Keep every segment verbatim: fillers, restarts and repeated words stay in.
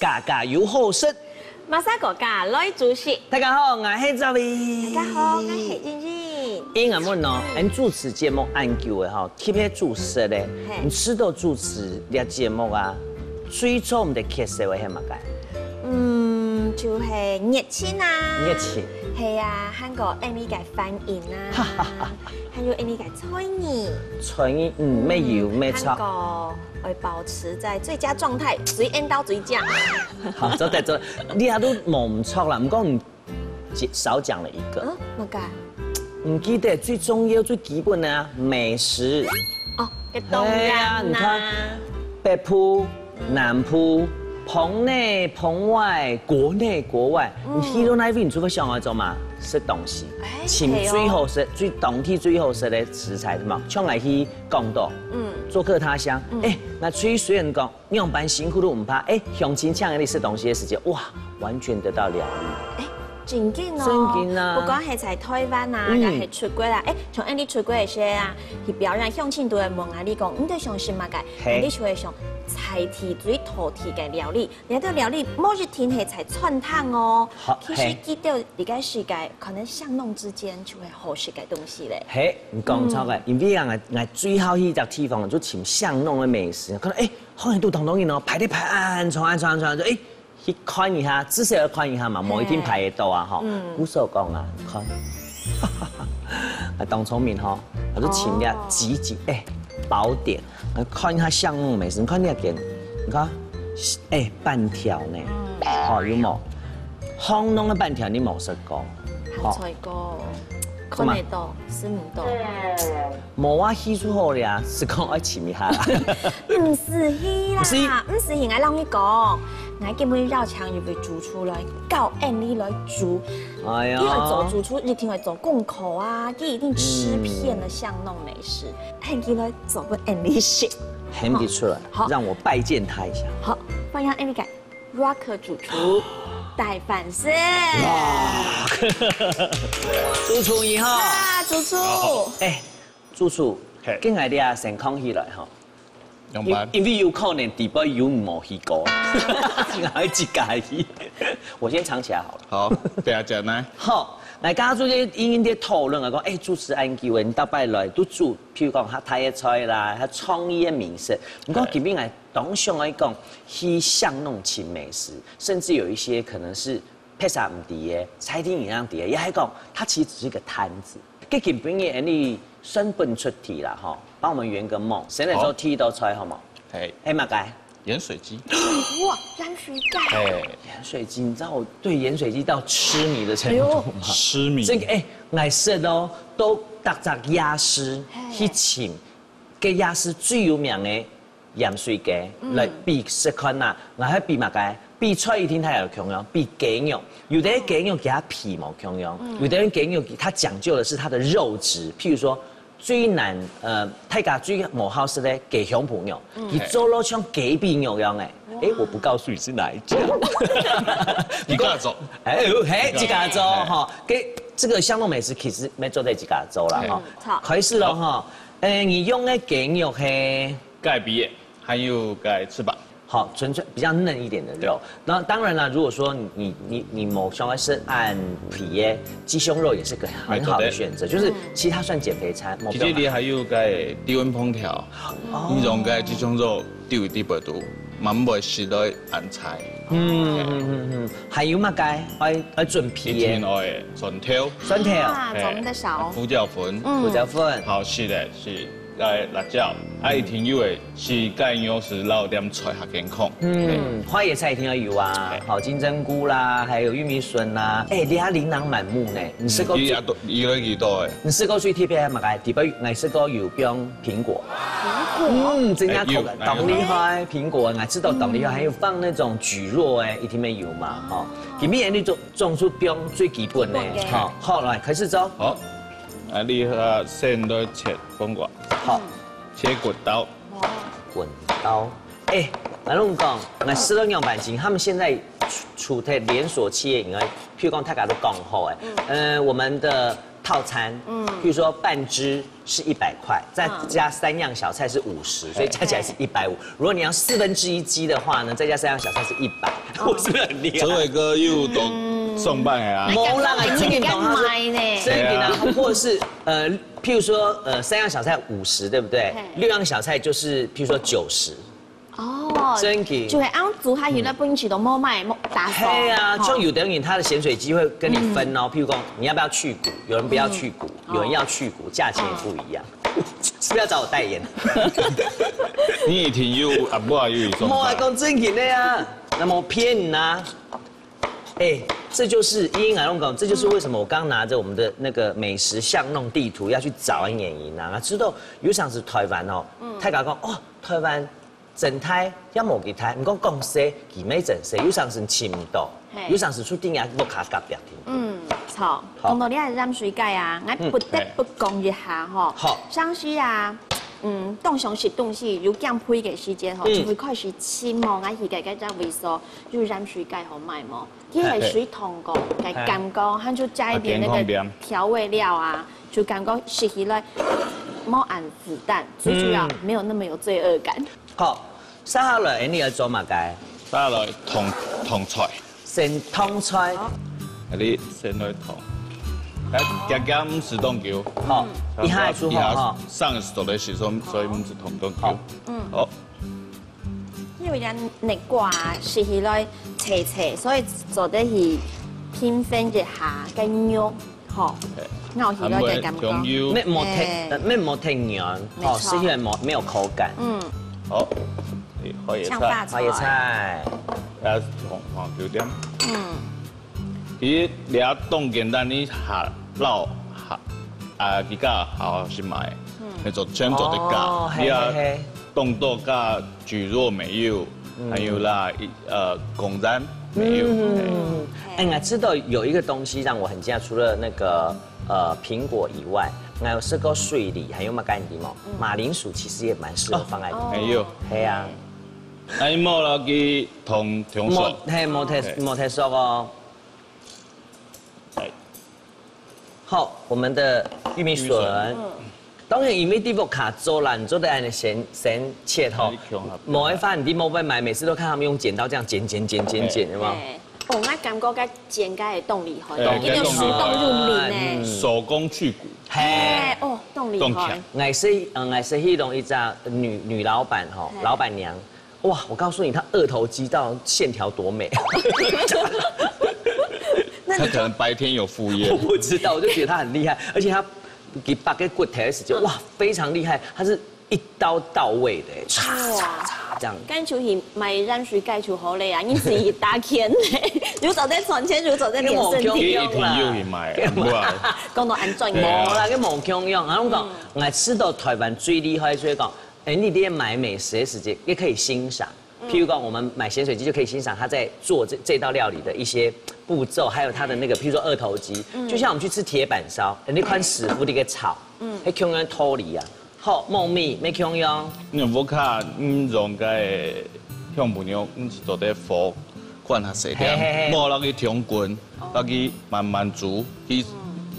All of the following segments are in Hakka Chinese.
家家有好食。馬賽哥家來煮食。大家好，𠊎係Zavi。大家好，𠊎係茵茵。茵茵問哦，嗯。恁主持節目恁久个吼，特別主持个，嘿。你試著主持這節目啊，最著毋得缺少个係麼个？嗯，就係熱情啊。熱情。係啊，還過恁樣个反應啊。 還有恁樣个創意。創意，嗯，乜有，嗯，乜著。還過愛保持在最佳狀態，隨演到最佳。好，做得做得，你也都無毋著啦，毋過你少講了一個。嗯，麼个？毋記得最重要、最基本个啊，美食。哦，該當然啦。係啊，你看，北部、南部、棚內、棚外、國內、國外，嗯。你去到哪位，你就會想愛做麼？食東西。哎，尋最好食、係哦。最當地最好食个食材，對無？像𠊎去廣東，嗯。做客他鄉，嗯。哎，𠊎出去雖然講仰般辛苦都毋怕，哎，鄉親請你食東西个時節，哇，完全得到療癒。哎，真緊哦。真緊啊。不管係在台灣啊，嗯。也係出國啊，哎，像恁樣出國个時節啊，去表演鄉親都會問啊，你講，你都想食麼个？嘿。你就會想在地最道地个料理， 你个料理無一定係在餐廳哦。好，其實，嘿。佢兜一個世界，可能巷弄之間就會好食个東西咧。嘿，你講著个，嗯。因為啊，𠊎，𠊎最好去一隻地方，就尋巷弄个美食。看到，哎，好像都當多人哦，排隊排恁長恁長恁長，就，哎，去看一下，至少愛看一下嘛，嘿。無一定排得到啊，吼。嗯。無所講啊，你看。啊，當聰明吼，𠊎就尋了幾幾，哦。哎，寶典。 看一下巷弄美食，你看這間，你看，哎，粄條呢，嗯。哦，有無？巷弄个粄條你無食過？好菜哥，哦。看得到，食毋到。無啊，去就好了啊，係講愛尋一下啦。毋使去啦，毋使。毋使去，𠊎摎你講，𠊎今晡日邀請一位主廚來教恁樣來煮。哎呀。佢愛做主廚，一定愛做功課啊，佢一定食遍了巷弄美食。 喊佢來做分恁樣食。喊佢出來，好。讓我拜見他一下。好，歡迎恁樣个Rock主廚，帶飯食。哇！主廚你好。啊，主廚。哎，主廚，嘿。今日你啊，先囥起來吼。仰般？因，因為有可能底背有無去過，還自家去。我先藏起來好了。好，等下再來。好，來，剛剛中間茵茵在討論啊，講，哎，主廚恁久，你逐擺來都煮 譬如講客家个菜啦，佢創意个美食。毋過今日𠊎當想愛講，去巷弄尋美食，甚至有一些可能是別儕毋知个，餐廳以上知个，也係講，它其實只是一個攤子。該今晡日你算分出題啦，吼，幫我們圓個夢，先來做第一道菜好無？好。嘿。哎，麼个？鹽水雞。哇，鹽水雞。嘿。鹽水雞，你知道我對鹽水雞到痴迷的程度嗎？哎呦。痴迷。這個，哎，𠊎食哦，都逐隻夜市，嘿。去尋 該夜市最有名个鹽水雞，嗯。來比食看啊，𠊎還比麼个？比菜一定佢有共樣，比雞肉。有个雞肉佢个皮無共樣，嗯。有个人雞肉佢講究的是它的肉質，譬如說最難，呃，大家最無好食个雞胸脯肉，嗯。佢做到像雞髀肉樣个。哇。哎，我不告訴你是哪一家。你自家做。哎，嘿，自家做，嘿。吼，該這個巷弄美食其實愛做得自家做啦，嘿。吼。嗯，好。開始了，吼。 哎，你用个雞肉係？雞髀个，還有雞翅膀。好，純粹比較嫩一點的肉。對。那當然啦，如果說你，你，你，你無想愛食恁肥个，雞胸肉也是個很好的選擇，沒錯的。就是其實它算減肥餐，目標嘛。其實你還有該低溫烹調，哦。你用該雞胸肉丟一滴白肚，慢慢食落恁菜。嗯，嗯，嗯，嗯。還有麼个愛，愛準備个？一定愛蒜頭。蒜頭。啊，嘿。總得少。胡椒粉。嗯。胡椒粉。好，是的，是。 个辣椒，啊，一定有个係雞肉絲，摎點菜較健康。嗯，花椰菜一定要有啊，嘿。好，金針菇啦，還有玉米筍啦，哎，你還琳琅滿目呢。你食過最，嗯，佢也都，佢都幾多个。你食過最特別个麼个？特別，𠊎食過有放蘋果。蘋果？嗯，真正口感，哎，有，當厲害，蘋果，𠊎知道當厲害，嗯。還有放那種蒟蒻个，一定會有嘛，吼。今晡日你就總是放最基本个，基本个。吼，好，來，開始做。好，啊，你，呃，先來切黃瓜。好。 切滾刀。滾刀。哎，𠊎摎你講，𠊎食到仰般精，他們現在除，除忒連鎖企業以外，譬如講大家都講好，哎，嗯。呃，我們的套餐，嗯，比如说半只是一百块，再加三样小菜是五十，所以加起来是一百五。如果你要四分之一鸡的话呢，再加三样小菜是一百，我是不是很厉害？哲伟哥又懂送饭啊？没啦，这个懂他说，卖呢。所以你呢，或者是呃，譬如说呃，三样小菜五十，对不对？六样小菜就是譬如说九十。 哦，真的。就係恁樣煮下去，那不一定都莫买，莫打掃。嘿啊，吼。像有的人他的咸水鸡會跟你分哦，譬如講你要不要去骨，有人不要去骨，有人要去骨，价钱也不一样。是不是要找我代言？你一定有啊，不好意思，莫来讲正经的啊，那么骗人啊。哎，这就是英英来讲，这就是为什么我刚拿着我们的那个美食巷弄地图要去找一眼银啊，知道有想是台湾哦，大家讲哦，台湾 真大也無幾大，毋過講細，佢乜真細，有常時尋毋到，嘿。有常時出店也無卡夾定定。嗯，好。好。講到你个鹽水雞啊，𠊎不得不講一下吼。好。上次啊，嗯，當想食東西，有減肥个時間吼，嗯。就會開始尋哦，𠊎去个該隻位所，有鹽水雞好賣無？佢个水燙過，个感覺，還就加一點那個調味料啊，就感覺食起來無恁負擔，最主要沒有那麼有罪惡感。 好，接下來你愛做麼个？接下來燙，燙菜。先燙菜。你先來燙。來，夾夾毋使當久。好，一下就好哈。上一次做个時，所以，所以毋使燙當久。好。嗯。好。因為人个瓜啊，食起來脆脆，所以做得去平衡一下个肉。 吼，嘿。咬起來个感覺。還會香油。乜無忒，嘿。呃，乜無忒軟，吼，沒錯。食起來無，沒有口感。嗯。好，你花椰菜。像發菜。花椰菜。啊，放，放少點。嗯。其實這當簡單，你下摎下，啊，佢个好好食嘛，嗯。你做，全做得加。哦，嘿，你啊，嘿，嘿。當多加蒟蒻、梅油，嗯。還有啦，一，呃，貢丸，梅油。嗯。嘿。哎，我知道有一個東西讓我很驚訝，除了那個 呃，蘋果以外，還有這個水梨，還有麼个你知無？嗯。馬鈴薯其實也蠻適合放在裡面。哦。哎喲。嘿啊。哎，莫落去燙，燙熟。莫，嘿，莫忒，嘿。莫忒熟哦。哎。好，我們的玉米筍。玉米筍。嗯。當然，因為你屋下做啦，你做得恁樣先，先切吼。哎，你看啊。無的話，你莫買，每次都看他們用剪刀這樣剪，剪，剪，剪，剪，有沒有？嘿。 哦，𠊎感覺該剪該會當厲害，哎，一定要手動入靈呢。該當厲害。嗯。手工去骨。嘿。哎，哦，當厲害。當強。𠊎識，呃，𠊎識去弄一隻女，女老闆吼，嘿。老闆娘，哇，我告訴你，她二頭肌到線條多美。那你就她可能白天有副業。我不知道，我就覺得她很厲害，而且她，佢剝个骨頭个時間，嗯。哇，非常厲害，她是 一刀到位的，嚓，哇。嚓，嚓，這樣。該就去買鹽水雞就好了呀，你自己打拳，又做得賺錢，又做得練身體。佢一定又去買，毋係。講到恁專業。無啦，佢無共樣。𠊎講，嗯。𠊎知道台灣最厲害，就係講，哎，你連買美食个時間也可以欣賞。嗯。譬如講，我們買鹹水雞就可以欣賞他在做這，這道料理的一些步驟，還有他的那個，譬如說二頭肌，嗯。就像我們去吃鐵板燒，人家看師傅那個炒，嗯。那共樣道理啊。 好，糯米，乜共樣。你屋下，嗯，用个香檳肉，嗯，係做得火關較細點，嘿，嘿，嘿。莫落去忒滾，哦。落去慢慢煮，佢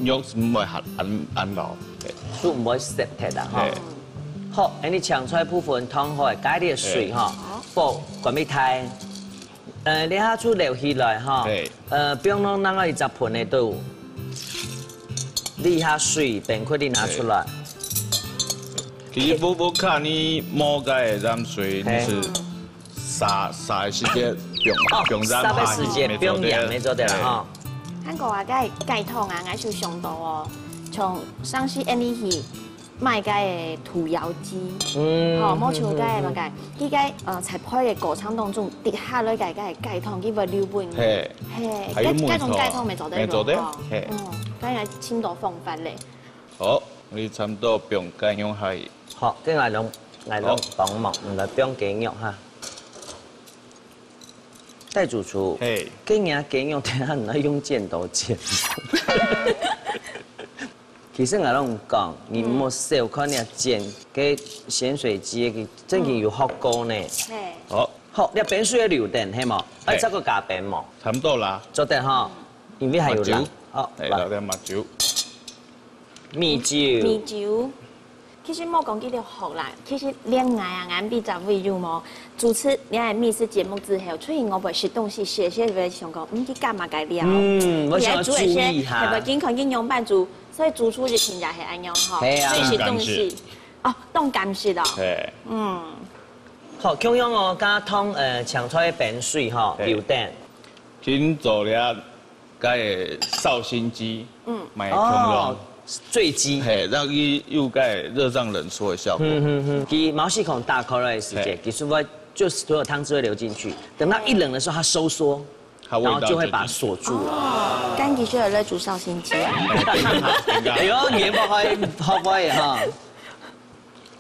肉毋會恁，恁，恁老。嘿。就毋會澀忒啦，吼。嘿。好，恁樣青菜部分燙好个，加一點水，嘿。吼，火關忒大。 呃，這下就撈起來哈。嘿。呃，放到另外一隻盆仔肚，這下水分可以拿出來。嘿。其實屋，屋下你無該鹽水，嘿。你係煠，煠个時節放，哦，放鹽下去，煠个時節放鹽，乜做得啦，嘿。吼。還過啊，該雞湯啊，𠊎就想到哦，從上次恁樣去 賣該个土窯雞，嗯，吼，無像該个麼个，嗯，嗯，嗯。佢該，呃，在焙个過程當中，滴下來个該个雞湯，佢會留分你。嘿。嘿，還有梅頭。該，該種雞湯乜做得用，乜做得，吼。嘿。嗯，該个尋到方法咧。好，你差不多放雞肉下去。好，跟𠊎攏，𠊎攏幫忙，好。你來放雞肉哈。 戴主廚，嘿。今日雞肉等下你愛用剪刀剪。其實𠊎摎你講，你莫小看你剪个鹹水雞，佢正經有學過呢。嘿。好。好，你冰水个流等，係無？愛，嘿。再過加冰無？差不多啦。做得吼，因為還有辣。麻酒。哦，嘿，來。來點麻酒。米酒。米酒。其實莫講佢兜學啦，其實連𠊎啊，𠊎比較會有無。主持你看美食節目之後，出去外背食東西，歇歇會想講，嗯，去幹嘛該料？嗯，我想要注意一下。你還煮一些，係不？緊看緊樣般煮，所以主廚一定也係恁樣吼。係啊。所以食東西，哦，當感謝哦。係。嗯。好，共樣哦，加湯呃，青菜冰水吼，係。有等。先做了 該个绍兴鸡，嗯。買共樣。哦，醉雞。嘿，讓佢有該熱脹冷縮的效果。嗯嗯嗯。佢毛細孔打開來的時間，嘿。其實會就所有湯汁會流進去，等到一冷的時候，它收縮，它味道就進去。然後就會把它鎖住了。哦，該其實有在煮绍兴雞啊。哎呦，你也不會，好不會哈？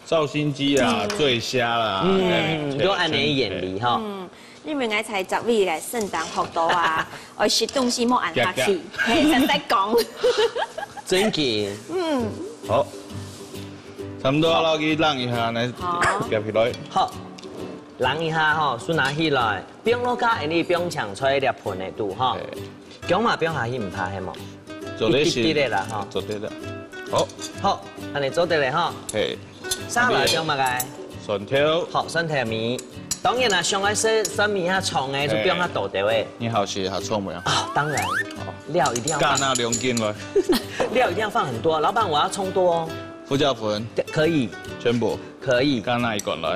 绍兴鸡啊，嗯。醉蝦啦，嗯，哎，都恁樣眼裡哈。嗯，你們愛在這位來聖誕學到啊，愛食東西莫恁客氣，嘿，實在講。真个。嗯。好，差不多落去冷一下呢，好。夾起來。好，冷一下吼，手拿起來，放落去，你放青菜這盆个肚哈。嘿。 薑嘛放下去毋怕，係無？做得先。一滴滴个啦，吼。做得啦。好。好，恁樣做得了，吼。嘿。沙拉放麼个？蒜頭。好，蒜頭米。當然啦，想愛食蒜米較重个，就放較多兜个。嘿。你好食較重無？啊，當然。好。料一定要放。加那兩斤來。料一定要放很多，老闆，我要蔥多哦。胡椒粉。對，可以。全部。可以。加那一罐來。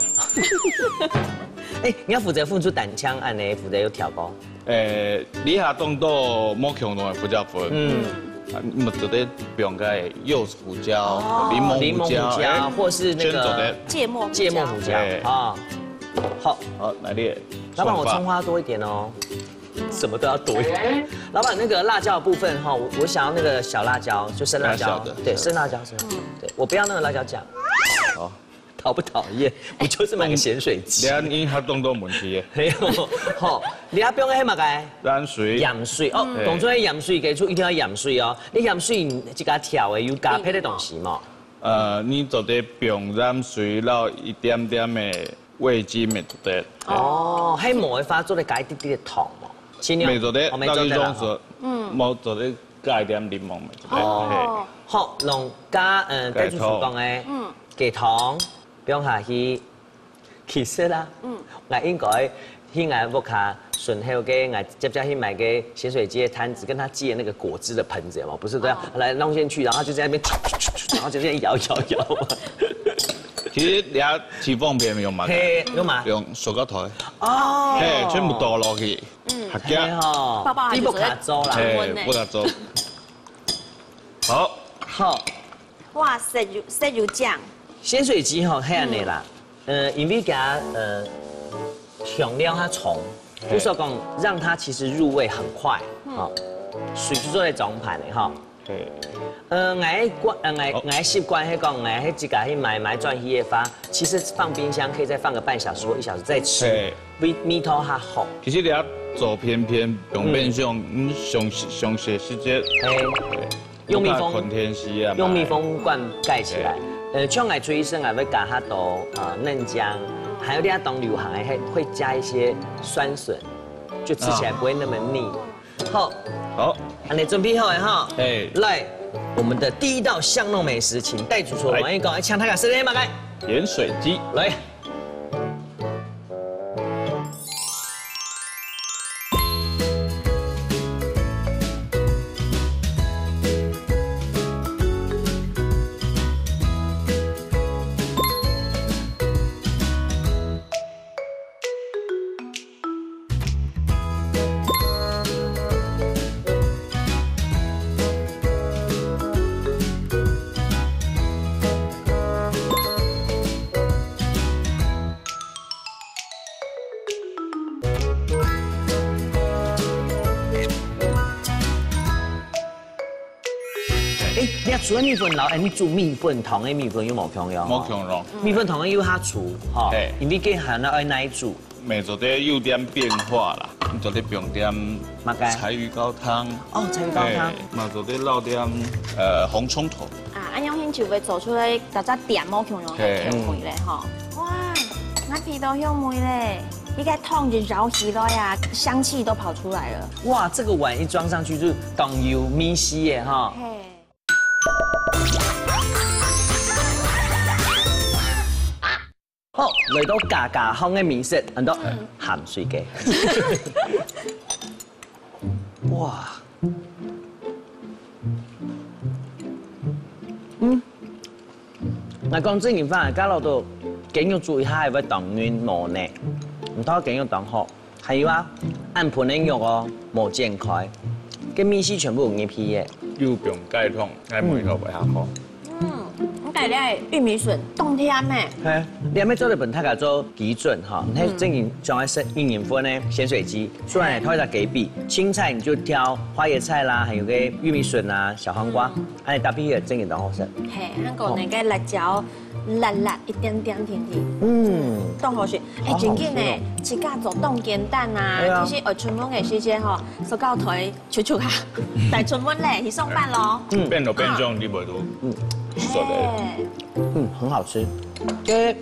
哎，你要負責付出單槍，恁樣負責有調高。 誒，這下當多無共樣个胡椒粉。嗯。啊，你做得放該柚子胡椒、哦。檸檬胡椒，檸檬胡椒，誒，或是那個全做得。芥末胡椒。芥末胡椒，哎。啊。好。好，來，你的老闆，我蔥花多一點哦。什麼都要多一點。老闆，那個辣椒的部分哈，我，我想要那個小辣椒，就生辣椒。那小的。對，生辣椒，生辣椒。嗯。對，我不要那個辣椒醬。好。 討不討厭？不就是買個鹹水雞？你看，你還當多問題耶。沒有，吼，你還不用黑馬該。鹽水。鹽水哦，嗯。當初个鹽水，記住一定要鹽水哦。你鹽水你自家調个，有加別个東西無？呃，你做得放鹽水，然後一點點个味精乜做得。哦，係無个話，做得加一滴滴个糖無？盡量。乜做得，哦，乜做得啦，那個用水，嗯。無做得加一點檸檬乜做得。哦，嘿。好，弄加，呃，加糖。對主廚講个，嗯。 加糖，放下去。其實啊，嗯。𠊎應該去𠊎屋下順後个，𠊎接接去買个鹹水雞个攤子，跟他借那個果汁的盆子，有沒有？不是都要，哦。來弄進去，然後就在那邊，然後就這樣搖搖搖嘛。其實你要起放片有嘛？嘿，有嘛？用塑膠袋。哦。嘿，全部倒落去。嗯。合家。嘿吼，包包還是你不卡走啦。嘿，不卡走。好。好。 哇，色有，色有醬。鹹水雞吼，係恁樣啦，嗯。呃，因為佢，呃，香料較重，嘿。就說講讓它其實入味很快，嗯。吼，水就做得裝盤个吼。嘿。呃，𠊎个慣，呃，𠊎，哦。𠊎个習慣係講，𠊎係自家去買，買轉去个話，其實放冰箱可以再放個半小時或一小時再吃，嘿。味，味道較好。其實你要做片片，用冰箱，嗯。嗯，上，上細細隻，嘿。嘿。 用密封，有較寬天時啊嘛。用密封罐蓋起來。對。呃，像𠊎出去食，𠊎會加較多，呃，嫩薑，還有這下當流行个，還會加一些酸筍，就吃起來不會那麼膩。哦。好。好。恁樣準備好了哈。哎。來，我們的第一道巷弄美食，請代主廚王一高，來。請大家試試看。鹹水雞。來。 欸，你看除了米粉，然後，欸，你煮米粉湯个米粉有無共樣？無共樣。米粉湯个有下粗，吼，嘿。因為佢還愛耐煮。 乜做得有點變化啦，你做得放點麼个？柴魚高湯。哦，柴魚高湯。嘿，嘛做得落點，呃，紅蔥頭。啊，恁樣就會做出來，大家點無共樣个口味咧，吼。嘿。哇，𠊎鼻到香味咧，這個湯一舀起來啊，香氣都跑出來了。哇，這個碗一裝上去就當有味緒耶，哈。嘿。好，來到家家好个美食，安到鹹水雞。哇！嗯，𠊎講正經話，家老豆雞肉煮一下會當軟無呢，毋過雞肉當好。還有啊，恁盆个肉哦，無剪開，該味緒全部有入去耶。又毋用解凍，愛梅頭會較好。 嗯，你家己个玉米筍當甜呢。係，你還沒做得分大家做基準哈，你正經想愛食一人份个鹹水雞，雖然你挑一隻雞髀，青菜你就挑花椰菜啦，還有个玉米筍啊、小黃瓜，恁樣搭配起來正經當好食。係，還有那個辣椒，辣辣一點點甜甜，嗯，當好食。哎，好好食哦。真緊呢，自家做當簡單啊，對啊。其實愛出門个時間吼，手搞台 就就哈，帶出門咧，去上班咯。嗯，變到變相你袂都，嗯，做得。哎，嗯，很好吃。這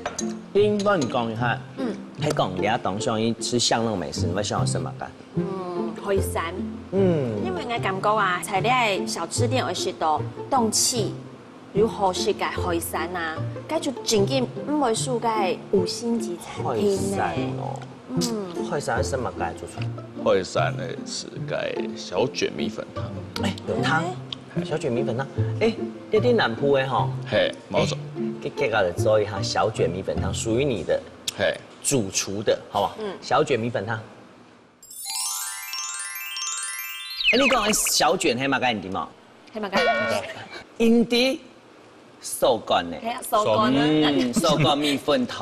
英文講一下，嗯，還講你要當想去吃巷弄美食，你會想到什麼感？嗯，海產。嗯，因為𠊎感覺啊，在這小吃店會食到當地有好食个海產啊，該就正經毋會輸該五星級餐廳呢。海產哦。 嗯，海產係麼个做出來？海產呢係該小卷米粉湯。哎，有湯，哎，小卷米粉湯。哎，這在南部个吼。係，無錯。哎，給大家來做一下小卷米粉湯，屬於你的，係，主廚的，好不好？嗯，小卷米粉湯。哎，你講个小卷係麼个，你知無？ 係麼个？印尼手卷呢？係啊，手卷啊。嗯，手卷米粉湯。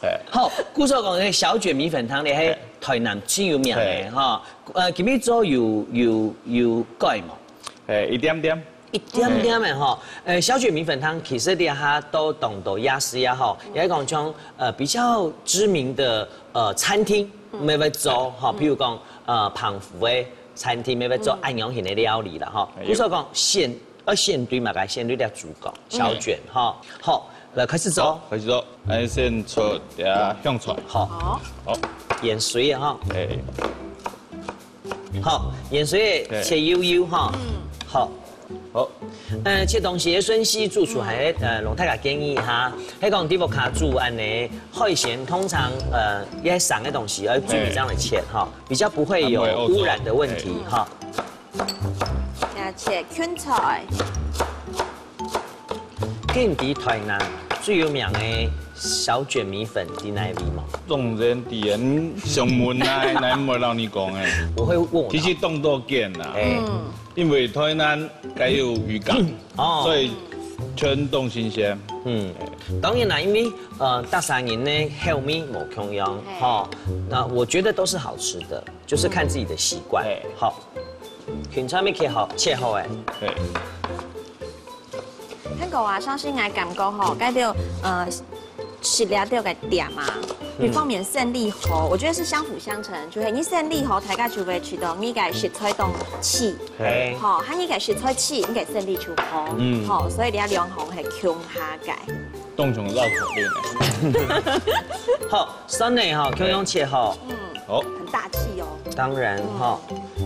係。好，故所講个小卷米粉湯呢，係台南最有名个哈。呃，今日做有有有改無？係，一點點。一點點个哈。呃，小卷米粉湯其實這下都當多夜市啊哈，也講像呃比較知名的呃餐廳，乜會做哈，譬如講呃澎湖个 餐廳乜會做恁樣型个料理啦，吼。哎喲。故所講選，愛選對麼个，選對這主角，小卷，吼。好，來開始做。好，開始做。來先出這香菜。好。好。好。鹽水啊，吼。哎。好，鹽水切幼幼，吼。嗯。好。 好。呃，切東西个順序，主廚還，呃，同大家建議哈，係講在屋下煮恁呢，海鮮通常，呃，一些生个東西，要注意這樣的切哈，比較不會有污染的問題哈。要切芹菜。該你知台南最有名个小卷米粉在哪位無？當然知啊，你想問哪，哪會摎你講欸？我會問我老婆。其實當多間啦。哎。嗯。 因為台南該有漁港，哦。所以全當新鮮。嗯，當然啦，因為，呃，逐儕人呢，口味無共樣，嘿。吼。那我覺得都是好吃的，就是看自己的習慣。嘿。好，芹菜乜切好，切好欸。嘿。 還過啊，相信𠊎感覺吼，該兜，呃，食這兜个店啊，嗯。一方面生理好，我覺得是相輔相成，就係你生理好，大家就會知道你个食材當齊，嘿。吼，還你个食材齊，你个生理就好，嗯。吼，所以這兩項係共下个。當像繞口令欸。好，蒜泥吼，共樣切好。嗯。好。很大氣哦。當然，嗯。吼。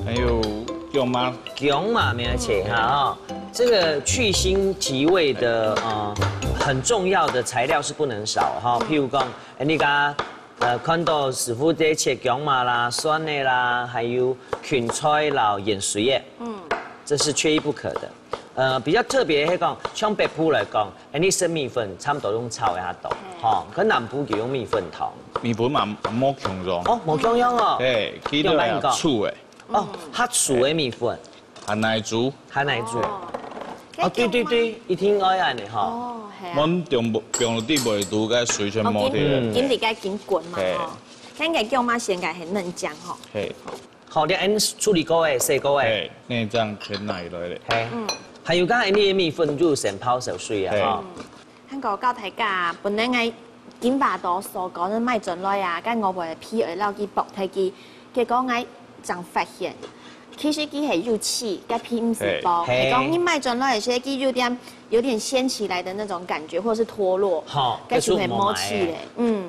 還有薑嫲。 薑嫲乜愛切哈哈，這個去腥提味的，呃，很重要的材料是不能少哈。譬如講，哎，你剛，呃，看到師傅在切薑嫲啦、蒜泥啦，還有芹菜啦、鹽水耶，嗯，這是缺一不可的。呃，比較特別係講，像北部來講，哎，你食米粉差不多用炒一下多，嘿。吼，可南部就用米粉湯。米粉嘛，無共樣。哦，無共樣哦。嘿，佢都係用烚个。 哦，較粗个米粉。還愛煮。還愛煮。哦。哦，對對對，一定愛恁呢吼。哦，係啊。阮中部放落底袂煮，該水全無忒。哦，緊，緊在該緊滾嘛，嘿。吼。看該薑嫲先該係嫩醬吼。嘿。好，你恁處理過个，洗過个。嘿，內臟全拿落來咧。嘿。嗯。還有剛才你个米粉就先泡燒水啊，嘿。吼。嗯。 還過教大家，本來𠊎今晡日都所講个買轉來啊，該外背个皮愛摎佢剝忒佢，結果𠊎正發現，其實佢係有刺，該皮毋係剝，嘿。係講你買轉來个時候，佢有點有點掀起來的那種感覺，或者是脫落，吼，該就係無刺咧。該就無賣欸。嗯。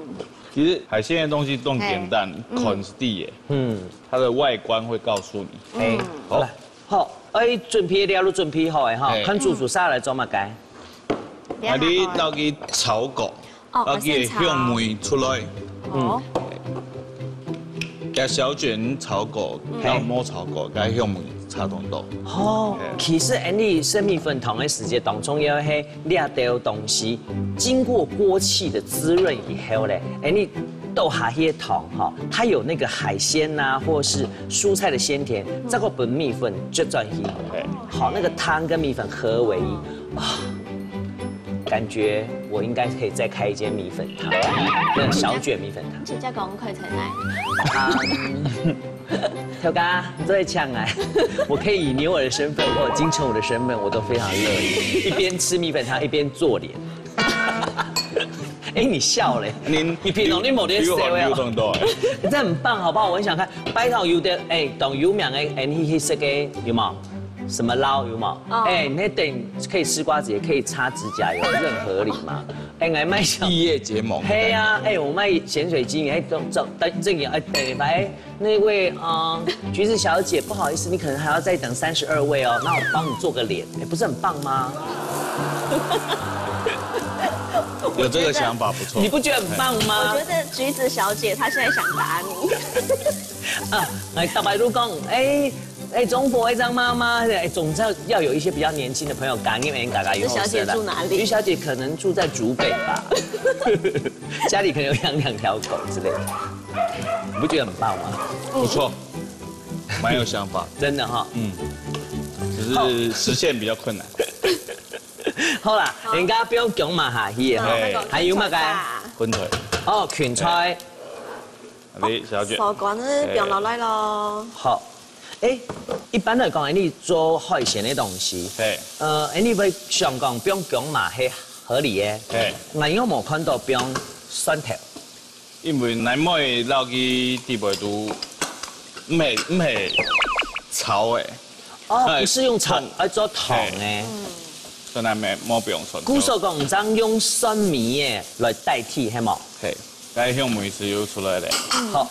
其實海鮮的東西都很簡單，嘿。嗯。看是第一眼，嗯。它的外觀會告訴你。哎，嗯。好。好，來，好，哎，準備料都準備好欸，吼，嘿。看主廚下來做麼个？啊，你摎佢炒過。哦，愛佢个香味出來。哦，該小卷炒過，嗯。還有無炒過，該香味差當多。哦，係。其實恁呢食米粉湯个時節，當重要个係這兜東西經過鍋氣的滋潤以後咧，恁呢倒下去个湯哈，它有那個海鮮啊，或是蔬菜的鮮甜，再過分米粉接轉去，好，那個湯跟米粉合為一，啊。 感覺我應該可以再開一間米粉湯，那種小卷米粉湯。直接講開在哪？啊，頭家，你做得搶啊！我可以以牛耳的身份或金城武的身份，我都非常樂意，一邊吃米粉湯一邊做臉。哎，你笑嘞？你你平常你某天比我有笑呀？動到哎。你这很棒，好不好？我很想看，拜託有的哎，當有名的，哎，你去食个有無？什麼撈有無？哦。哎，那等可以吃瓜子，也可以擦指甲油，這很合理嘛。哎，𠊎賣小異業结盟。嘿呀，哎，我賣鹹水雞，哎，等等等，这个哎，等一下，哎，那位呃，橘子小姐，不好意思，你可能还要再等三十二位哦，那我帮你做个脸，哎，不是很棒吗？有这个想法不错。你不觉得很棒吗？我觉得橘子小姐她现在想打你。啊，来，大白都讲，哎，哎，中国一张妈妈，哎，总是要有一些比较年轻的朋友，感应哎，大家有橘子小姐住哪里？橘子小姐可能住在竹北吧，家里可能有养两条狗之类的，你不觉得很棒吗？不错，蛮有想法。真的哈，嗯，只是实现比较困难。好啦，人家不用讲嘛哈，嘿，还有嘛个？芹菜。哦，芹菜。 你小姐。手感是放落来咯。好，哎，一般来讲，你做海鲜个东西，嘿，呃，你会想讲放姜嫲係合理个，嘿，𠊎有无看到放蒜头？因为奶妹老个地位都毋系毋系炒个，哦，不是用炒，哎，要做汤个。所以奶妹莫放蒜头。故所讲，正用蒜米个来代替，系无？嘿。 該香味是有出來咧。好，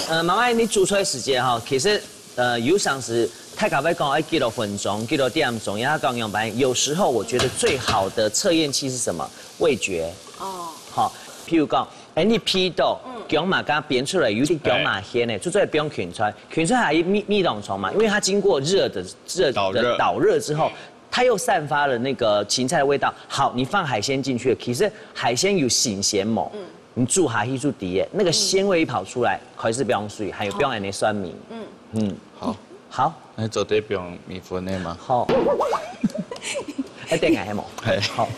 呃，媽媽，你煮出來時間哈，其實呃，有常時大家會講，哎，幾多分鐘，幾多點鐘，要講樣板。有時候我覺得最好的測驗器是什麼？味覺。哦，好，譬如講，哎，你鼻到，薑嫲剛煸出來，有點薑嫲香呢，就在不用芹菜，芹菜還蜜蜜當中嘛，因為它經過熱的熱的導熱之後，它又散發了那個芹菜的味道。好，你放海鮮進去了，其實海鮮有新鮮嘛，你煮下去煮底耶，那個鮮味一跑出來，開始放水，還有放恁个蒜米。嗯，好，好，那做得放米粉个嗎？好，哎，等下，黑毛，嘿，好，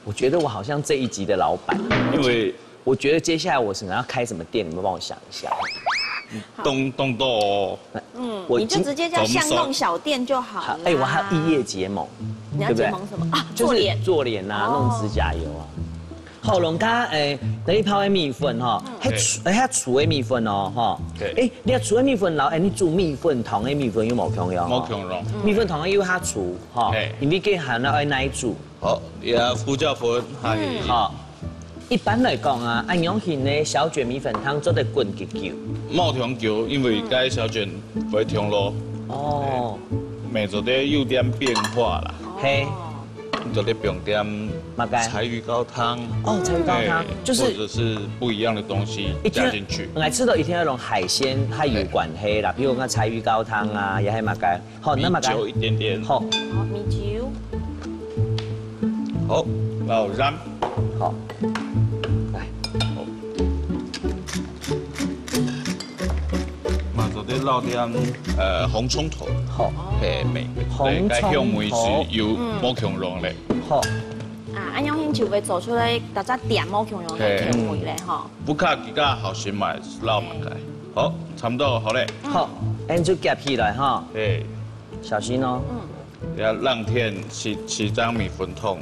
我覺得我好像這一集的老闆，因為我覺得接下來我可能要開什麼店，你們幫我想一下。東東豆哦，嗯，我今你就直接叫巷弄小店就好了。哎，我還有異業結盟，你要結盟什麼啊？就是做臉啊，弄指甲油啊。 好，龍家，誒，等你泡个米粉吼，係煮，係煮个米粉哦，吼。誒，你煮个米粉，然後誒，你煮米粉湯个米粉又無共樣，無共樣。米粉湯又較粗，吼，因為佢還愛耐煮。好，也胡椒粉，還有，好，一般來講啊，恁樣形个小卷米粉湯做得滾幾久？無共久，因為該小卷會停落。哦，每做得有點變化啦。嘿。 你做得放點麼个？柴魚高湯，哦，柴魚高湯，哎，就是或者是不一樣的東西加進去。一定，𠊎知道一定要用海鮮，較有關係啦，比如講柴魚高湯啊，也係麼个。好，那麼个，米酒一點點。好，好，米酒。好，然後鹽。好，來。好。 嘛做得落點，呃，紅蔥頭。好。嘿，味，紅蔥頭。對，該香味是有無共樣咧。好。啊，恁樣就會做出來，大家點無共樣个口味咧，吼。不過這個好食嘛，落滿開。好，差不多好咧。好，恁就夾起來哈。嘿。小心哦。嗯。 要冷天起起張米粉湯。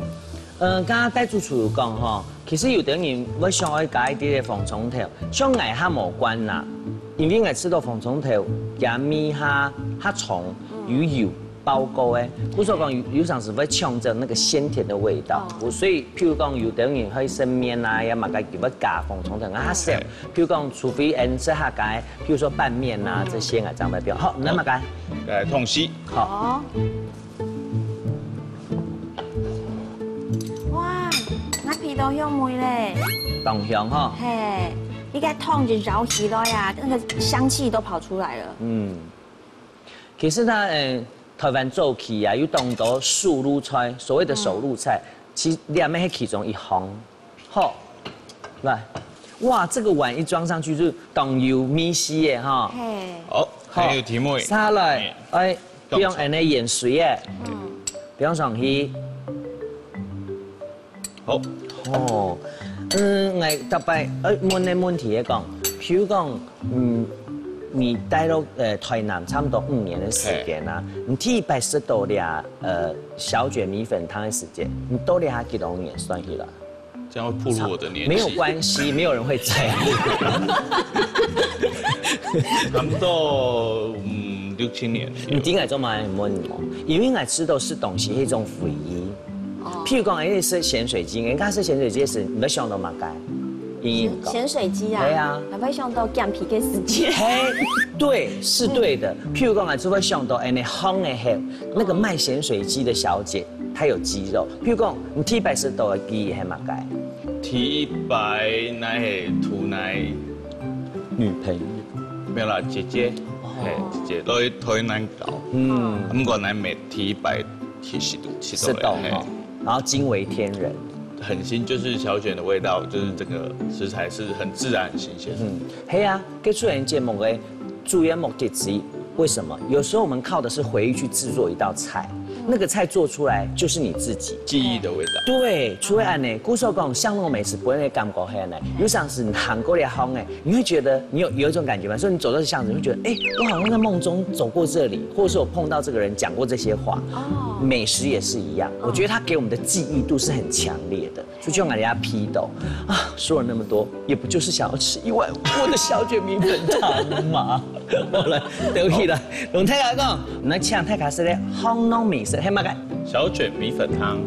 呃，剛剛戴主廚有講吼，其實有的人會想愛加一點點紅蔥頭，像𠊎較無慣啦，因為𠊎食到紅蔥頭，佢味較較重，有油包過誒。故所講有有常時會搶走那個鮮甜的味道。哦。所以，譬如講，有的人會食麵啊，也嘛該佢會加紅蔥頭，啊較少。譬如講，除非𠊎食客家，譬如說拌麵啊這些啊，這樣會比較好。那麼該，來，痛惜。好。哦。 哇，那皮當香味咧。當香哈。嘿，一个湯一舀起來啊，那个香氣都跑出來了。嗯，其實呢，呃，台灣早期啊，有當多手路菜，所謂的手路菜，其實這乜係其中一項。好，來，哇，這個碗一裝上去就當有味緒耶哈。嘿，好，還有題目。下來，哎，比如恁呢鹽水耶，嗯，比如上去。好，哦，嗯，𠊎特別呃問个問題係講，譬如講，嗯，你待到呃台南差不多五年的時間啊，你第一擺食到這呃小卷米粉湯的時間，你到底還幾多年算起來？這樣會暴露我的年紀。沒有關係，沒有人會在乎。差不多嗯六七年。你點解做麼个問我？因為𠊎知道食東西係一種回憶。譬如講，因為食鹹水雞，人家食鹹水雞時，你會想到麼个？英英講。鹹水雞啊，對啊還會想到減肥个時間。嘿，對，是對的。譬如講，𠊎就會想到，哎，你烘的黑，那個賣鹹水雞的小姐，她有肌肉。譬如講，你第一擺食到个記憶係麼个？第一擺乃係圖乃女朋友。沒有啦，姐姐，嘿，姐姐，來台南搞，嗯，毋過乃係第一擺去食到，食到哈，然後驚為天人。很新，就是小卷的味道，就是這個食材是很自然、很新鮮。嗯，係啊，該出演節目个主要目的之一，為什麼？有時候我們靠的是回憶去製作一道菜，那個菜做出來就是你自己。記憶的味道。對，除了恁呢，故所講，巷弄美食本來感覺係恁呢，有常時你行過來行哎，你會覺得你有有一種感覺嗎？所以你走到巷子，你會覺得，哎，我好像在夢中走過這裡，或者是我碰到這個人講過這些話。哦美食也是一樣，我覺得它給我們的記憶度是很強烈的。就像人家批鬥啊，說了那麼多，也不就是想要吃一碗我的小卷米粉湯嗎？好了，等一下，同大家講，我們來請大家食个巷弄美食，係麼个？小卷米粉湯。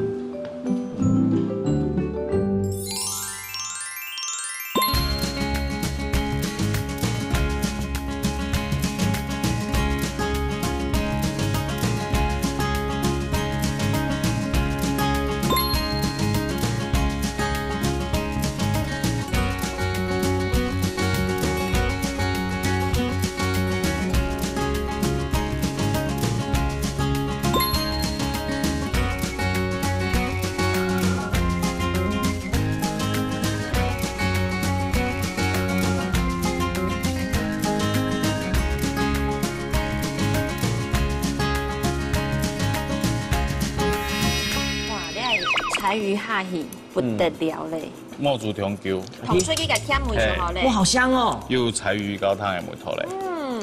哇，你看柴魚下去不得了咧，冒煮長久，同出去个甜味就好咧哇，。好香哦！又有柴魚高湯的味道嘞。嗯，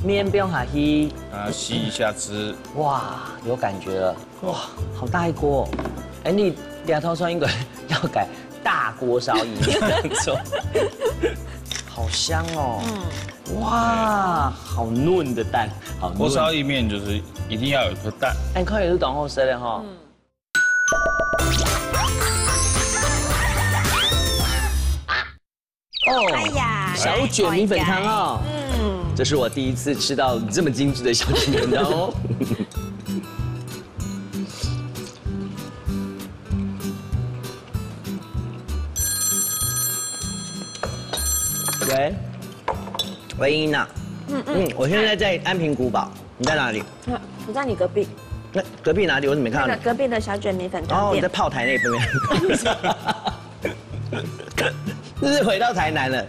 麵放下去，啊，吸一下汁，哇，有感覺了，哇，好大一鍋哦！哎，你兩頭蒜應該要改大鍋燒意麵，好香哦！哇，好嫩的蛋，好嫩。锅燒意麵就是一定要有一顆蛋。哎，看也是當好食的哈。哦，哎呀，小卷米粉湯哦，嗯，這是我第一次吃到這麼精緻的小卷米粉湯哦。喂，喂，英娜，嗯嗯，我現在在安平古堡，你在哪裡？我在你隔壁，那隔壁哪裡？我怎麼沒看到你？那個隔壁的小卷米粉哦，湯店。你在炮台那邊。就是回到台南了，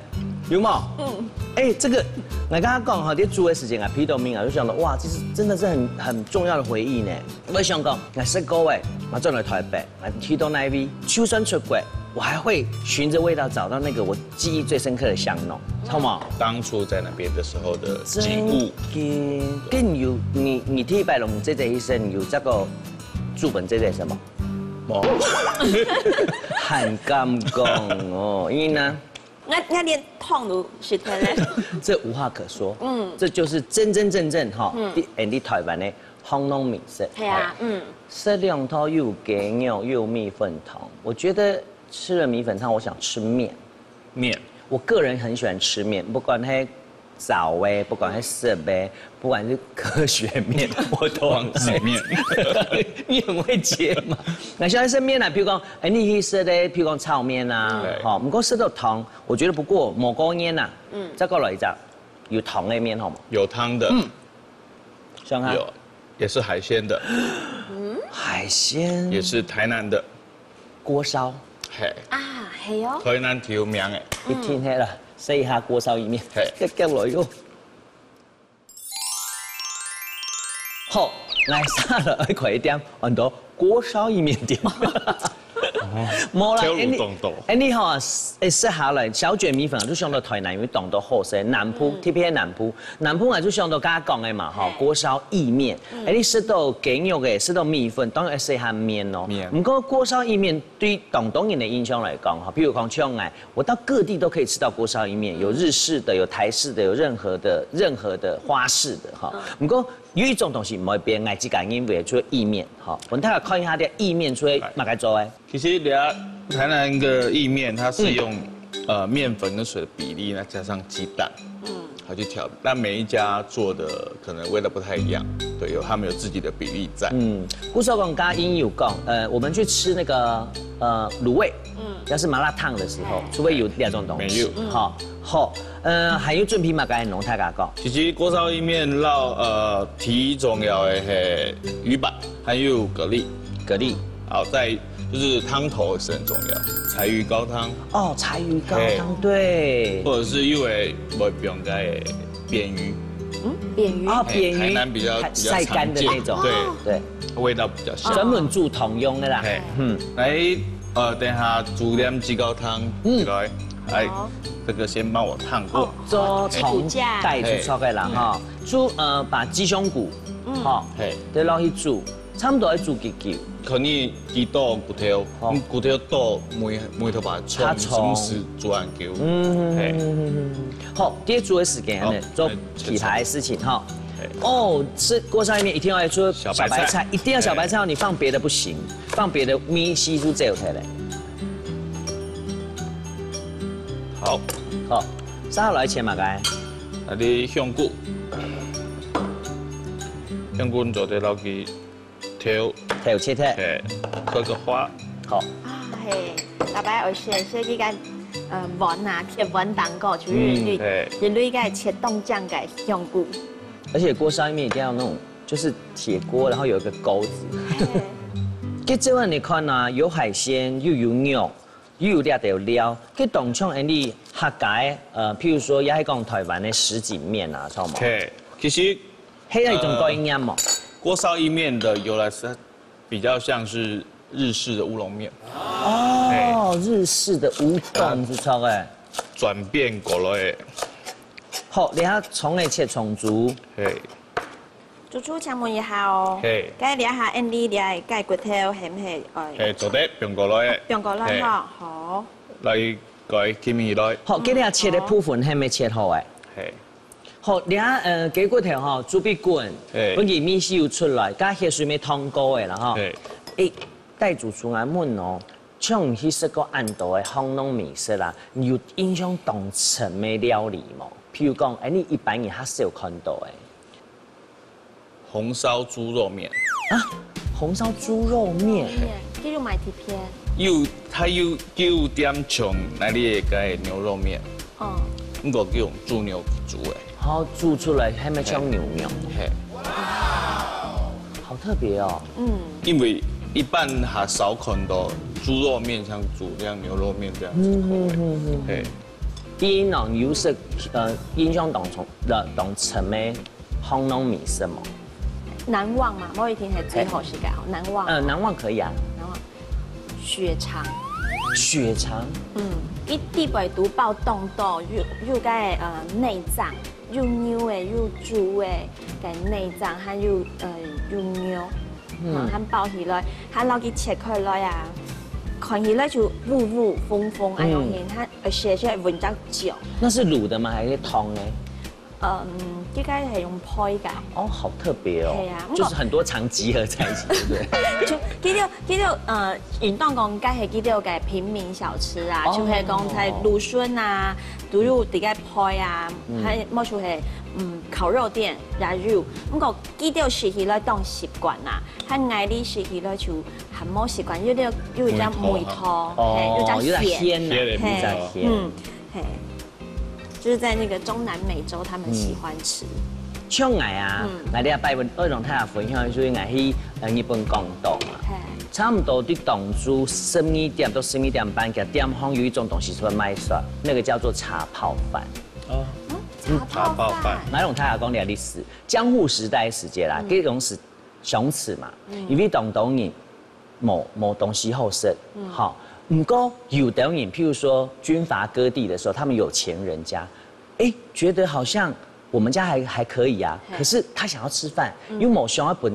有沒有？嗯，哎，這個，我剛剛講哈，在煮的時間啊，皮豆面啊，就想到哇，這是真的是很很重要的回憶呢。我想講，我食過哎，我轉來台北，我去到那一位，就算出國，我還會循著味道找到那個我記憶最深刻的巷弄，好嗎？當初在那邊的時候的景物，真的，跟有你你第一擺攏姐姐一生有這個煮飯姐姐什麼？哦，很感動哦，因為呢，那那連痛都是天嘞。這無話可說，嗯，這就是真真正正哈，嗯，你台灣的巷弄美食。對啊，嗯，食兩道又有雞肉又有米粉湯，我覺得吃了米粉湯，我想吃麵。麵，我個人很喜歡吃麵，不管係燥个，不管係濕个，不管是科學麵或湯仔麵，你很會接嘛。那像是麵啊，譬如講，哎，你去食个，譬如講炒麵啊，對吼，毋過食到湯，我覺得不過無過癮啊。嗯，再過來一隻，有湯个麵好嗎？有湯的，嗯，像它有，也是海鮮的，海鮮，也是台南的，鍋燒，嘿，啊，係哦，台南特有名的，一聽黑了，試一下鍋燒意麵，嘿這个來用。好，來下了愛開一點，很多鍋燒意麵店。無啦，這有當多哎，你吼，哎，食下來，小卷米粉就想到台南，因為當多好食，南部，特別南部，南部啊就想到剛剛講的嘛，吼，鍋燒意麵，哎，你食到雞肉个，食到米粉，當然愛食下麵咯。麵毋過鍋燒意麵對當多人的印象來講，哈，譬如講像𠊎，我到各地都可以吃到鍋燒意麵，有日式的，有台式的，有任何的任何的花式的哈。毋過有一種東西毋會變，𠊎自家認為就意麵哈。我們大家看一下這意麵出來麼个做的。其實你看台南的意麵，它是用、呃面粉跟水的比例，那加上雞蛋，嗯，好去調。那每一家做的可能味道不太一样，对，有他们有自己的比例在。嗯，故所講，剛剛英有講，呃，我們去吃那個呃滷味，嗯，要是麻辣燙的時候，除非有兩種東西，沒有好，好，呃，還有準備麼个，同大家講。其實鍋燒意麵落呃，第一重要的係魚板，還有蛤蜊，蛤蜊，好，再就是湯頭也是很重要，柴魚高湯，哦，柴魚高嘿湯，對，或者是因為無用个扁魚，嗯，扁魚，啊，嘿扁魚，台南比較還比較曬乾的那種，常見對對，味道比較香。專門煮湯用的啦，嘿，嗯，來，呃，等一下煮點雞高湯，嗯來，來好，這個先幫我燙過。做湯帶出出个啦哈，煮呃把雞胸骨，哈，嘿，對，落去煮，差不多要煮幾久？可能幾多骨頭，好嗯骨頭多每每頭把它它沖，什麼時煮恁久？嗯嘿，好，第一煮的時間呢好，做其他的事情哈。嘿哦，吃鍋燒意麵一定要出小白菜，小白菜一定要小白菜哦，你放別的不行，放別的米絲就走開了。好，好，接下來切麼个？那你香菇，香菇你做得落去挑，頭切切，嘿，刻個花，好，啊嘿，大家愛先先去个呃碗啊，鐵碗當中，就係人類嘿，人類个切當靚个香菇，而且鍋燒意麵一定要那種就是鐵鍋，然後有一個鉤子。嘿其實這碗你看啊，有海鮮又有肉，又有這兜料，佢當像恁呢客家的，呃，譬如說也係講台灣的什錦麵啊，知道嗎？嘿，其實係有一種概念嘛。鍋燒意麵的由來是它比較像是日式的烏龍麵，哦，日式的烏冬之錯哎。轉變過來的，好，你看蔥个切蔥珠，嘿，豬豬請問一下哦，嘿該這下恁呢這个雞骨頭係毋係呃嘿，做得放過來的，放過來哈，好，來，改起起來，好，今日切的部分還沒切好哎。嘿，好，你看呃雞骨頭哈，豬鼻滾，嘿本來米絲有出來，加血水沒燙過的啦哈。嘿，誒，帶主廚來問哦，像你去食過恁多的巷弄美食啦，你有印象當深的料理無？譬如講，誒，你一般人較少看到的。紅燒豬肉麵，紅燒豬肉麵，佢有賣特別，又它又又點像那裡个牛肉麵，哦，不過用豬牛煮的，然後煮出來還沒像牛肉，嘿，好特別哦。嗯，因為一般還少看到豬肉麵像煮像牛肉麵這樣子口味，嘿。第一呢，你有食呃印象當中的當深的巷弄美食無？難忘嘛，無一定係最好食个，難忘，呃，難忘可以啊。難忘，血腸，血腸，嗯，佢底背肚包當多，有有个呃內臟，有牛个，有豬个，个內臟，還有呃有肉，嗯，還包起來，還落去切開來啊，看起來就烏烏紅紅，哎喲，嗯佢還而且係聞到焦。那是滷的嗎？還是湯呢？嗯，應該係用焙个。哦，好特別哦。係啊，就是很多腸集合在一起，對不對？就佢兜，佢兜，呃，應當講，該係佢兜个平民小吃啊，哦。就係講在旅順啊，都有在該焙啊，嗯。還有無就係，嗯，烤肉店也有。毋過佢兜食起來當習慣啊，還𠊎俚食起來就還無習慣，有點，有一點味道，哦，係，有點鹹。有點鹹啊，係，有點鹹。嗯，係。 就是在那個中南美洲，他們喜歡吃。嗯。像𠊎啊，嗯。𠊎這擺分，愛同大家分享，就是𠊎去，呃，日本廣島嘛。嘿。差不多在當晝十二點到十二點半，佢店項有一種東西出來賣煞，那個叫做茶泡飯。哦。嗯，茶泡飯。茶泡飯。來同大家講一下歷史，江戶時代時節啦，嗯。這種是 熊市嘛，嗯。因為當多人無，無東西好食，嗯。吼。毋過有兜人，譬如說軍閥割地的時候，他們有錢人家，欸，覺得好像我們家還，還可以啊，嘿。可是他想要吃飯，嗯。又無想要分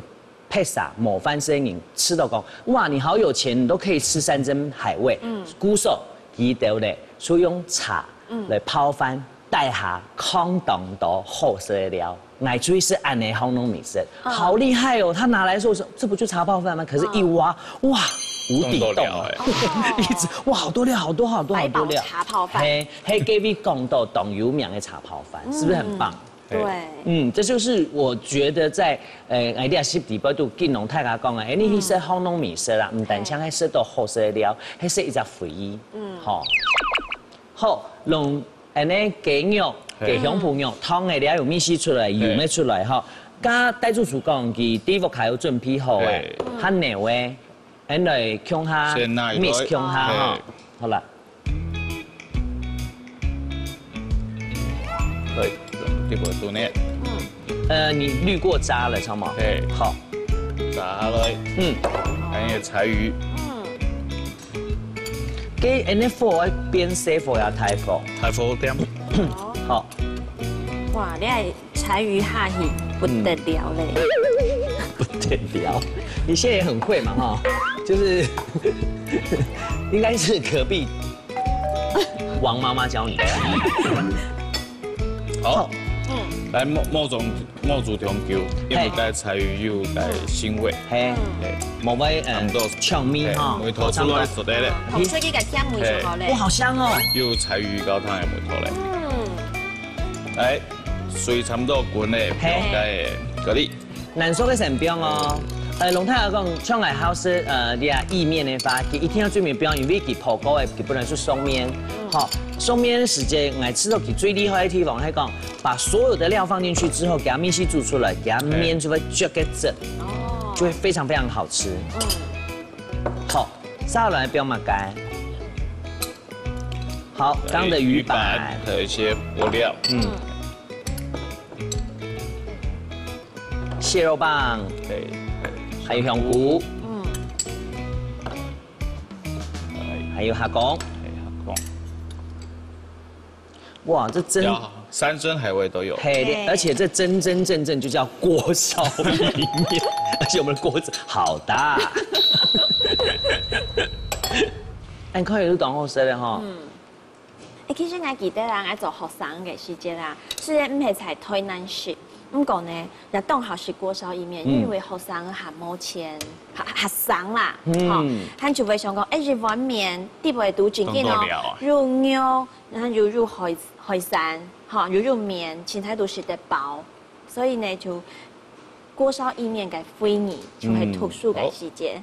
披薩、無飯食的人吃到講，哇，你好有錢，你都可以吃山珍海味，嗯。故所佢兜咧，就用茶，嗯。來泡飯， 底下囥當多好食个料，𠊎最識恁呢烘糯米食，嗯。好厲害哦！他拿來的時候說，這不就茶泡飯嗎？可是一挖，嗯。哇，無底洞啊！當多料欸。一直，哇，好多料，好多好多好多料。百寶茶泡飯。嘿，嘿，Gavin講到當有名的茶泡飯，是不是很棒？嗯。對。嗯，這就是我覺得在，呃，哎，你也是裡背都跟農大家講啊，哎，你去食烘糯米食啊，毋單淨係食到好食的料，還食一隻回憶。嗯。吼。 好，用恁呢雞肉、嘿。雞胸脯肉，湯个了有味緒出來，嘿。油乜出來吼。該戴主廚講，佢底屋下有準備好欸，嘿。還有个，恁來共下先拿一 mix 來。共下吼。嘿。好啦。對，這個肚內。嗯。呃，你濾過渣了，知道嗎？嘿。好。渣下來。嗯。還有柴魚。嗯。 該恁呢火愛變細火也大火？大火點。好。哇，你个柴魚下去不得了咧。嗯。不得了，你現在也很會嘛哈，就是應該是隔壁王媽媽教你的。 好。嗯。來，燜，燜煮，燜煮當久，因為該柴魚有該腥味。嘿。嘿。無愛，呃，差毋多。嗆味吼。嘿，味道出來就得了。嗯，烰出去个香味就好咧。嘿。哇，好香哦。有柴魚高湯个味道咧。嗯。來，水差毋多滾咧，嘿。放該个蛤蜊。 難說个成功哦。呃，龍太后講，像𠊎好食，呃，這意麵个話，佢一定要最尾標，因為佢泡過个，佢本來是雙面。嗯。好，雙面个時節，𠊎試到佢最厲害个地方，係講把所有的料放進去之後，給它密細煮出來，給它面就會撅个直，哦。就會非常非常好吃。嗯。好，接下來放麼个？好，剛剛的魚板。魚板，還有一些佐料。嗯。嗯。 蟹肉棒，對，還有香菇，嗯。還有蝦公。還有蝦公。哇，這真，有，山珍海味都有。嘿，對。而且這真真正正就叫鍋燒意麵，而且我們的鍋子好大。哎，你看也是當好食的哈。嗯。 欸，其實𠊎記得啊，𠊎做學生个時節啊，雖然毋係在臺南食，毋過呢，也當好食鍋燒意麵，嗯。因為學生還無錢，學，學生啦，嗯。吼，佢就會想講，欸，一碗麵，底背都正經哦，當多料啊。有肉，然後又有海，海產，吼，又有麵，青菜都食得飽，所以呢，就鍋燒意麵个回憶，就係讀書个時節。嗯。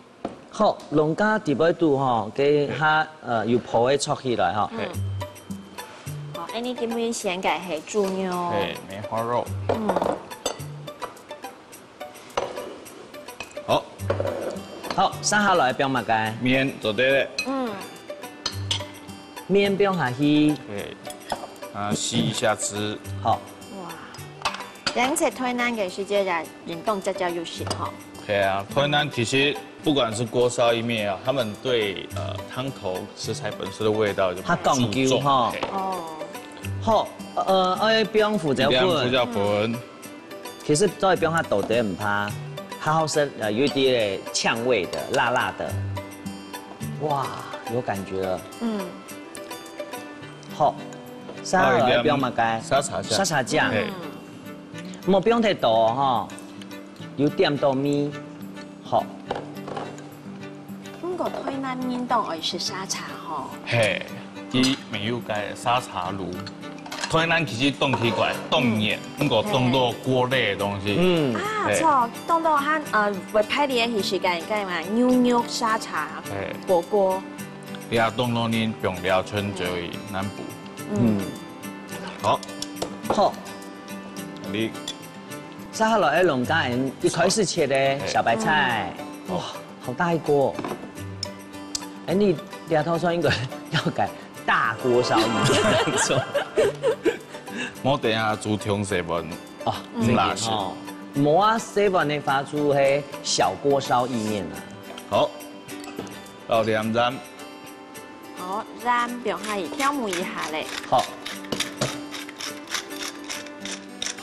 好。 好，龍家底背肚吼，該下，呃，有泡个炒起來吼。嗯。好，恁呢今晡日選个係豬肉。嘿，梅花肉。嗯。好。好，接下來放麼个？麵做得了。嗯。麵放下去。嘿，啊，吸一下汁。好。哇，人在臺南个時節也運動，家家有食吼。 對啊，臺南其實不管是鍋燒意麵啊，他們對，呃，湯頭食材本身的味道就蠻注重。較講究吼。嘿。哦。好，呃，愛放胡椒粉。一點胡椒粉。其實再放較多點毋怕，較好食，呃，有一點嗆味的，辣辣的。哇，有感覺了。嗯。好，接下來愛放麼个？沙茶醬。沙茶醬。嘿。莫放忒多吼，有點到味。好，毋過台南人當愛食沙茶吼。嘿，佢乜有个沙茶爐。台南其實當奇怪，當熱，毋過當多鍋類个東西。嗯，啊，嘿。著，當多還，呃，會排列个時間，該嘛，牛肉沙茶嘿。火鍋。你也當多人用了全州南部。嗯，好，好，你。接下來愛弄家人一開始切个小白菜，哇，好大一鍋。哎，你這道菜應該要改大鍋燒意麵，沒錯。我等一下煮中細碗，哦，嗯，這個哦，無啊，細碗个話煮係小鍋燒意麵啊。好，倒點鹽。 好，然後放下去調味一下咧。好。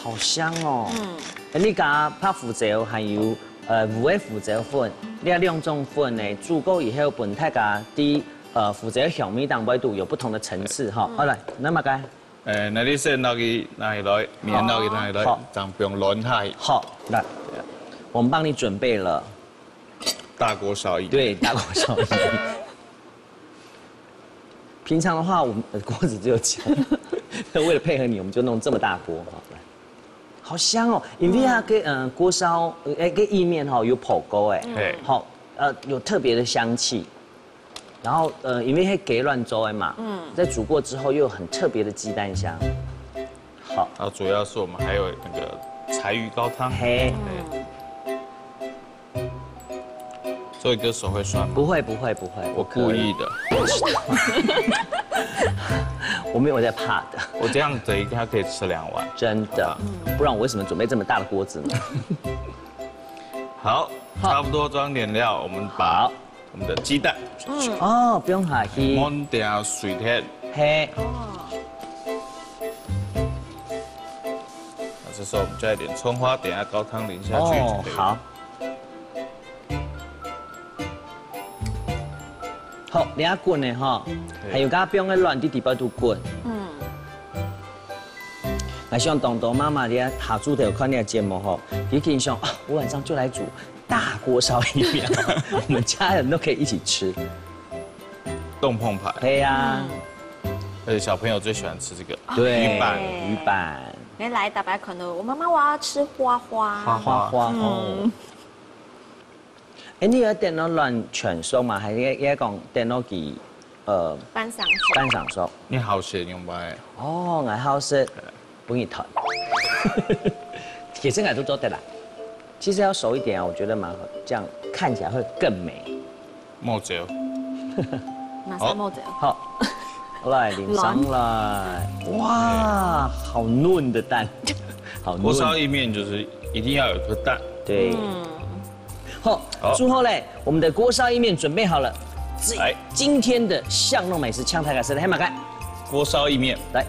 好香哦。嗯。哎，你加白胡椒還有，呃，烏个胡椒粉，這兩種粉呢，煮過以後，分大家在，呃，胡椒香味當中都有不同的層次哈。嗯。好，來，那麼該。呃，那你先拿去拿起來，麵拿去拿起來，好。這樣不用亂下去。好，來，我們幫你準備了。大鍋燒意麵。對，大鍋燒意麵。 平常的話，我們的鍋子只有這樣，為了配合你，我們就弄這麼大鍋哈。來，好香哦！因為它跟，嗯，鍋燒，呃，跟意麵哈有火鍋哎，嘿。好，呃，有特別的香氣。然後，呃，因為它雞卵做的嘛，嗯，在煮過之後又有很特別的雞蛋香。好，然後主要是我們還有那個柴魚高湯，嘿，所以歌手會酸嗎？不會不會不會，我故意的。我没有在怕的。我這樣等一下可以吃兩碗。真的，不然我為什麼準備這麼大的鍋子呢？好，差不多裝點料，我們把我們的雞蛋，嗯，哦，不用客氣，滿點水甜，嘿，哦，那這時候我們加一點蔥花，等一下高湯淋下去，哦，好。 好，你啊滾个吼，還有加放个卵在底背肚滾。嗯。𠊎想當多媽媽你啊下晝頭看你个節目吼，一定想啊，我晚上就來煮大鍋燒意麵，我們家人都可以一起吃。凍澎湃。對呀，而且小朋友最喜歡吃這個，對，魚板。魚板。原來大家可能，我媽媽我要吃花花。花花哦。 哎，你愛等到卵全熟嘛，還係愛講等到佢，呃，半生熟。半生熟？你好食仰般？哦，𠊎好食，分你斷。其實𠊎都做得啦。其實要熟一點啊，我覺得蠻好，這樣看起來會更美。冒椒。馬上冒椒。好，來，淋上來。哇，好嫩的蛋，好嫩。鍋燒意麵就是一定要有顆蛋。對。嗯。 好，好。煮好了，我們的鍋燒意麵準備好了。這，來。今天的巷弄美食，請大家試看，係麼个？鍋燒意麵。來。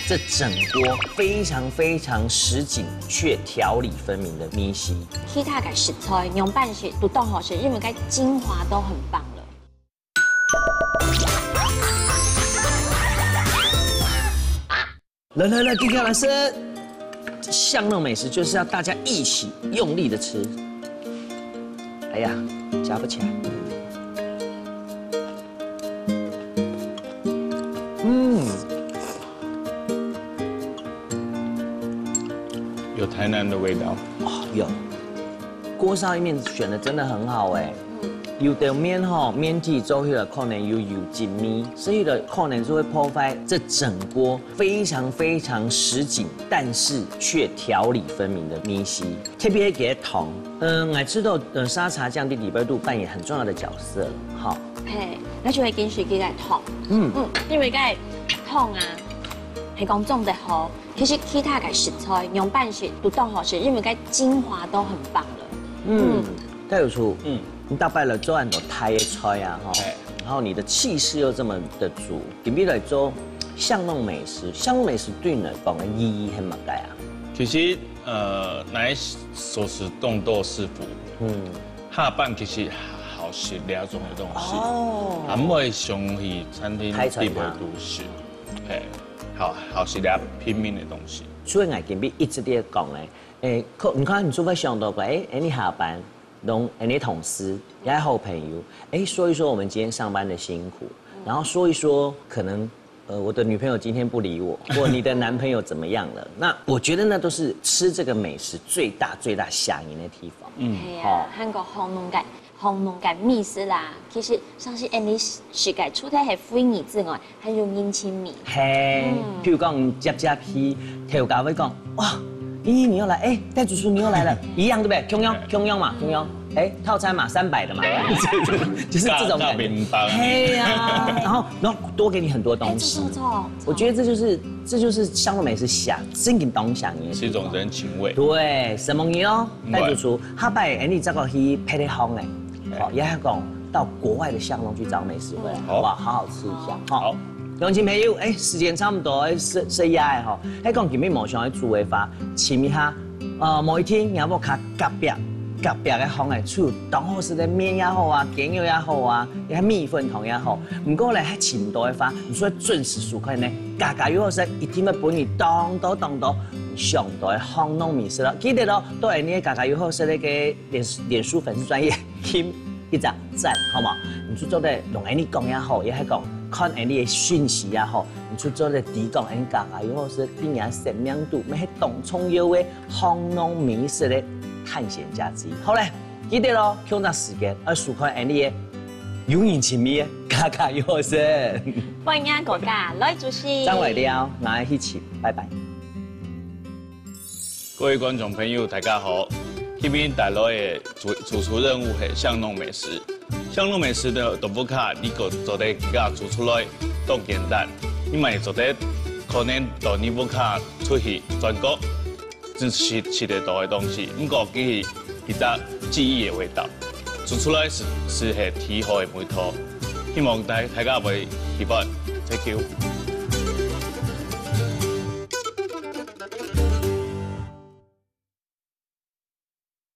這整鍋非常非常什錦卻條理分明的米線。其他个食材仰般食都當好食，因為該精華都很棒了。 來來來，給給老師，巷弄美食就是要大家一起用力的吃。哎呀，夾不起來。嗯，有台南的味道。哦，有。鍋燒意麵選的真的很好哎。嗯。有兜麵吼，麵體做起來可能有油脂味，所以呢，可能就會破壞這整鍋非常非常什錦，但是卻條理分明的味緒。特別係佢个湯，嗯，𠊎知道，呃，沙茶醬在裡背肚扮演很重要的角色，哈。係，該就係緊食佢个湯。嗯。嗯，因為該湯啊，係講種得好，其實其他个食材仰般食都當好食，因為該精華都很棒了。嗯，嗯。戴主廚，嗯。你逐擺來做恁多大个菜啊，吼，係。然後你的氣勢又這麼的足，今日來做巷弄美食，巷弄美食對你來講个意義係麼个啊？其實，呃，𠊎所食當多師傅，嗯。下班其實好食這種个東西，哦。還毋會想去餐廳開餐廳。裡背肚食，係，好，好食這平民个東西。所以𠊎今日一直在講个， 誒，可，你看，你就會想到講，誒，誒，你下班，攏，誒，你同事，也好朋友，誒，說一說我們今天上班的辛苦，然後說一說可能，呃，我的女朋友今天不理我，或你的男朋友怎麼樣了。那我覺得那都是吃這個美食最大最大餳人的地方。嗯。係啊，好。還過巷弄个，巷弄个美食啦，其實像係恁呢食个，除了係回憶之外， 還有人情味。係，嗯。譬如講，接接去，頭家會講，「哇，咦，你又來，誒，戴主廚你又來了。」一樣，對不對？共樣，共樣嘛，共樣。誒，套餐嘛，三百的嘛，就是這種感覺。大，大餅包。係啊，然後，然後多給你很多東西。誒，這是不錯。我覺得這就是，這就是巷弄美食餳，真正當餳人的地方。是一種人情味。對，承蒙你哦，嗯，戴主廚，下擺，誒，你再過去別个巷仔， 哦，也還講到國外的巷弄去找美食回來，嗯。好不好？好好吃一下，哦。好。鄉親朋友，誒，時間差不多，誒，食，食夜个吼，還講今日無想愛煮个話，尋一下，呃，某一天，若屋下隔壁，隔壁个巷仔，出當好食个麵也好啊，雞肉也好啊，也米粉湯也好，毋過咧，還尋毋到个話，你就愛準時收看呢，家家有好食，一定會分你當多當多想到个巷弄美食咯。記得咯，到𠊎俚个家家有好食个 臉，臉書粉絲專頁撳一隻讚，好無？你就做得摎𠊎俚講也好，也係講看𠊎俚个訊息也好，你就做得知講𠊎俚家家有好食，對若生命肚乜係當重要个巷弄美食个探險家之一。好咧，記得咯，共樣時間愛收看𠊎俚个有人情味个家家有好食。歡迎大家來支持。張偉聊，拿來一起，拜拜。 各位觀眾朋友，大家好！今日帶來个主，主廚任務係巷弄美食。巷弄美食呢，在屋下你个做得自家煮出來，當簡單。你乜做得可能到你屋下出去轉角，正食，食得到个東西，毋過佢係一隻記憶个味道。煮出來係，係係最好个味道。希望大，大家會喜歡。Thank you。